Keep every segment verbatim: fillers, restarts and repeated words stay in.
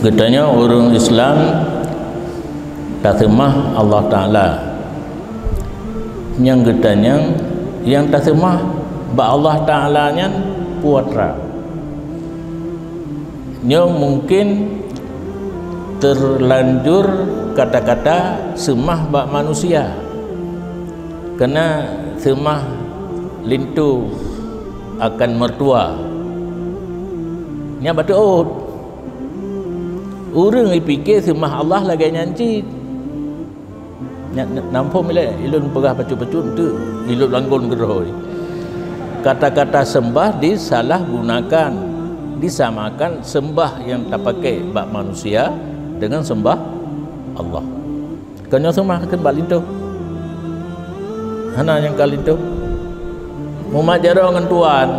Geutanyoe ureuëng Islam taseumah Allah Taala. Nyang geutanyoe nyang taseumah bak Allah Taala nyan peue atra. Nyoe mungkin terlanjur kata-kata seumah bak manusia. Keureuna seumah linto akan meutuah. Nyan bacut. Ureuëng jipike seumah Allah lagée nyan cit. Nyan, nyan, na phom ilée ulôn peugah bacut-bacut teuk, ilôn langgon keudroe. Kata-kata sembah disalahgunakan, disamakan sembah nyang tapaké bak manusia dengan sembah Allah. Kon nyoe seumah kheun bak linto. Hana nyang ka linto. Mumat jaroe ngon tuan,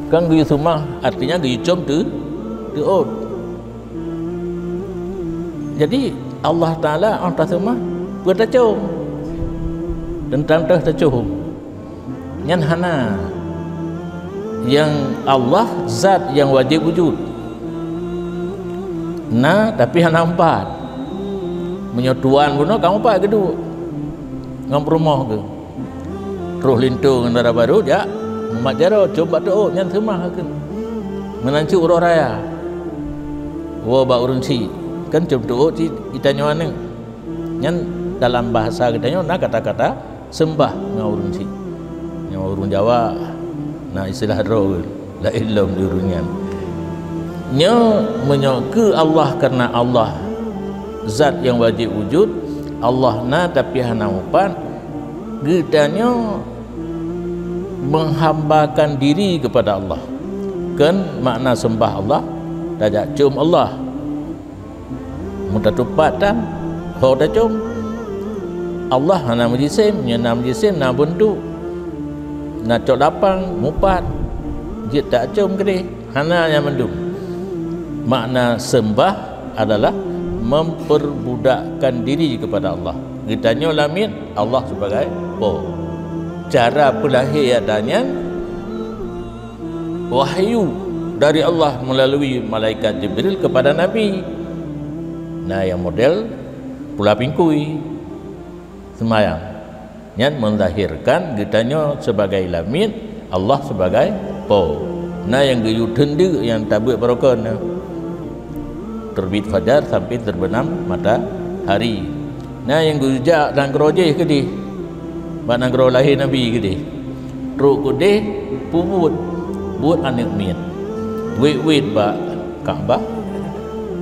kan geuyue seumah, artinya geuyue com teu-, teuôt. Jadi, Allah Taala óh taseumah, peue tacom? Teuntang toh tacom. Nyan hana. Nyang Allah zat nyang wajéb wujud. Na, tapi hana meupat. Meunyoe tuan bunoe ka meupat geuduek ngon peurumoh geuh. Troh linto ngon dara barô jak mumat jaroe com bak teuôt, nyan seumah kheun. Meunan cit uroe raya. Woe bak ureuëng syiek, kan com teuôt cit geutanyoe aneuëk. Nyan dalam bahasa geutanyoe na kata-kata seumbah ngon ureuëng syiek. Nyoe ureuëng Jawa na istilah droe, laén lom di ureuëng nyan. Nyoe meunyoe keu Allah, kareuna Allah zat nyang wajéb wujud, Allah na tapi hana meupat, geutanyoe menghambakan diri kepada Allah. Kon makna seumbah Allah, tajak com Allah. Meutateupat tan ho tacom. Allah hana meujisim, nyoe na meujisim, na beuntuk, na cok lapang, mupat, jeuet tacom keudeh, hana nyan mandum. Makna seumbah adalah memperbudakkan diri kepada Allah. Geutanyoe lamiet Allah sebagai Po. Cara peulahé ata nyan wahyu dari Allah melalui malaikat Jibril kepada Nabi. Na nyang model pula pingkui seumayang. Nyan menzahirkan geutanyoe sebagai lamiet, Allah sebagai Po. Na nyang geuyue teundeuk nyang tabeuet barokon nyoe. Terbit fajar sampai terbenam matahari. Na nyang geuyue jak nanggroe jih keudeh, bak nanggroe lahé Nabi keudeh. Trok keudeh, peubuet, buet aneuëk miet. Wét-wét bak Ka'bah,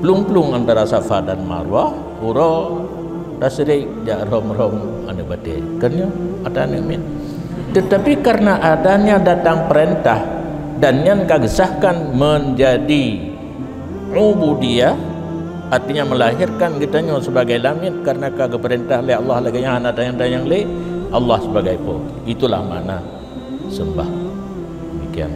plueng-plueng antara Safa dan Marwah, uroe tasyrik jak rhom-rhom aneuëk batée. Kon nyoe ata aneuëk miet. Tetapi karena adanya datang perintah dan nyan ka geusahkan menjadi ubudiyah, artinya melahirkan geutanyoe sebagai lamiet karena ka geupeurintah lé Allah, lagée nyan hana tanyong-tanyong lé Allah sebagai Po. Itulah makna seumbah. Demikian.